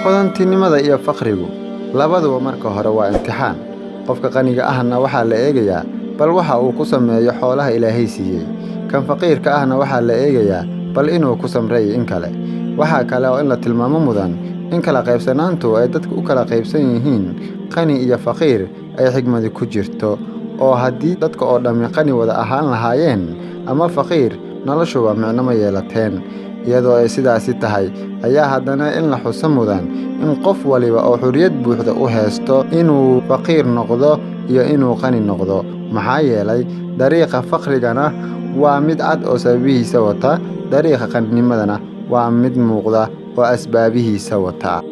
Hodantinimada iyo faqrigu labaduba marka hore waa imtixaan. Qofka qaniga ahna waxaa la eegayaa bal waxa uu ku sameeyo xoolaha Ilaahay siiyey. Kan faqiirka ahna waxaa la eegayaa bal inuu ku samreeyo in kale. Waxaa kale oo in la tilmaamo mudan in kala qaybsanaantu ay dadku u kala qaybsan yihiin qani iyo faqiir ay xigmadi ku jirto, oo haddii dadka oo dhammi qani wada ahaan lahaayeen ama faqiir, noloshuba micno ma yeelateen. Iyadoo ay sidaasi tahay ayaa haddana in la xuso mudan in qof waliba oo xurriyad buuxda u haysto inuu faqiir noqdo iyo inuu qani noqdo, maxaa yeelay dariiqa faqrigana waa mid cad oo sababihiisa wata, dariiqa qaninimadana waa mid muuqda oo asbaabihiisa wata.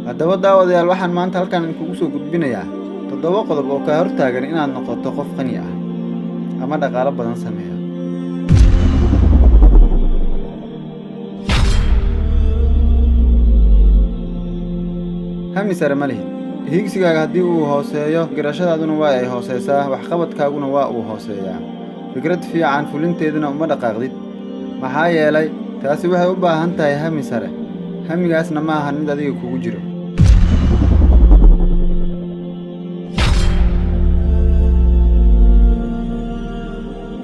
Haddaba daawadayaal, waxaan maanta halkan idinkugu soo gudbinayaa 7 qodob oo kaa hortaagan inaad noqoto qof qani ah ama dhaqaalo badan sameeya. Hami sare ma lihid. Hiigsigaaga haddii uu hooseeyo, garashadaaduna waa ay hooseysaa, waxqabadkaaguna waa uu hooseeyaa. Fikrad fiican fulinteeduna uma dhaqaaqdid, maxaa yeelay taasi waxay u baahan tahay hami sare. Hamigaasna ma ahan mid adiga kugu jiro.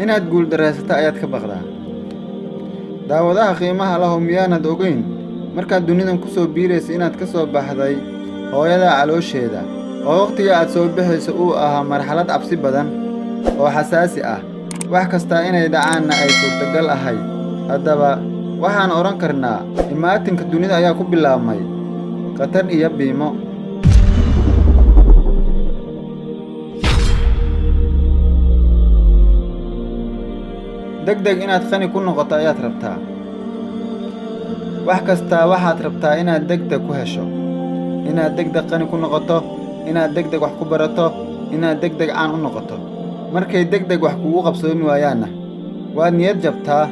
Inaad guuldarraysato ayaad ka baqdaa. Daawadaha qiimaha lahow, miyaanad ogeyn markaad dunidan ku soo biiraysa inaad ka soo baxday hooyada caloosheeda, oo wakhtiga aad soo baxayso uu ahaa marxalad cabsi badan oo xasaasi ah, wax kastaa inay dhacaanna ay suurtagal ahayd? Haddaba waxaan odhan karnaa imaatinka dunida ayaa ku bilaabmay khatar iyo biimo. Degdeg inaad qani ku noqoto ayaad rabtaa. Wax kastaa waxaad rabtaa inaad degdeg ku hesho, inaad degdeg qani ku noqoto, inaad degdeg wax ku barato, inaad degdeg caan u noqoto. Markay degdeg wax kugu qabsoomi waayaanna, waad niyad jabtaa,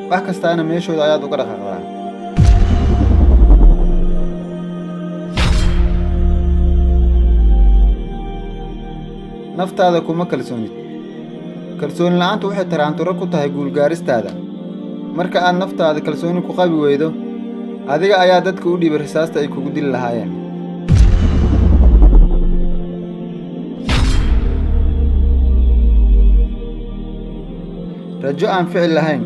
wax kastaana meeshooda ayaad uga dhaqaaqdaa. Naftaada kuma kalsoonid. Kalsooni la'aantu waxay taraanturo ku tahay guulgaaristaada. Marka aad naftaada kalsooni ku qabi weydo, adiga ayaa dadka u dhiibay rasaasta ay kugu dili lahaayeen. Rajo aan ficil lahayn.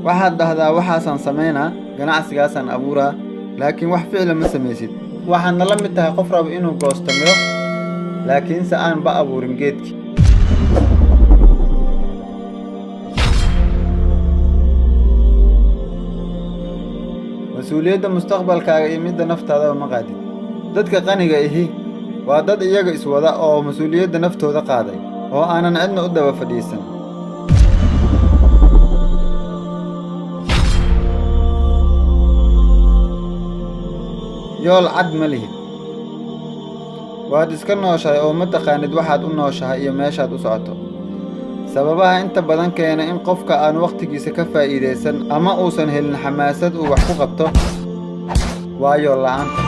Waxaad dhahdaa waxaasaan samaynaa, ganacsigaasaan abuuraa, laakiin wax ficila ma samaysid. Waxaadna la mid tahay qof raba inuu goosto midho, laakiinse aan ba abuurin geedkii. Mas-uuliyadda mustaqbalkaaga iyo midda naftaadaba ma qaadid. Dadka qaniga ihi waa dad iyaga iswada oo mas-uuliyadda naftooda qaaday, oo aanan cidna u daba fadhiisan. Yool cad ma lihid. Waad iska nooshahay oo ma taqaanid waxaad u nooshahay iyo meeshaad u socoto. Sababaha inta badan keena in qofka aan wakhtigiisa ka faa'iidaysan ama uusan helin xamaasad uu wax ku qabto waa yool la'aanta.